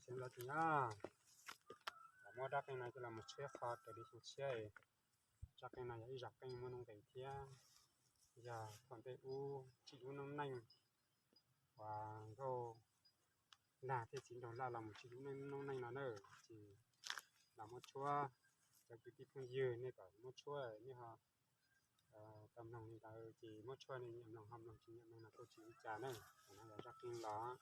Ces los tsis nyob, los muab rab qeej no coj los mus tshuab qho raws li xyoo tshiab. Rab qeej no yog ib zaj qeej muaj nuj nqis thiab yog thaum ntej ub tsim lub noob neej uas nkauj nag thiab txiv nraug laj los mus tsim lub noob neej no na. Ces los muab tshuab, cov kwv tij phooj ywg nej kom muab tshuab, nej ho tau mloog li ntawd ces muab tshuab, nej nyiam mloog ho mloog, tsis nyiam mloog no kuj tsis ua cas na. Qhov no yog zaj qeej los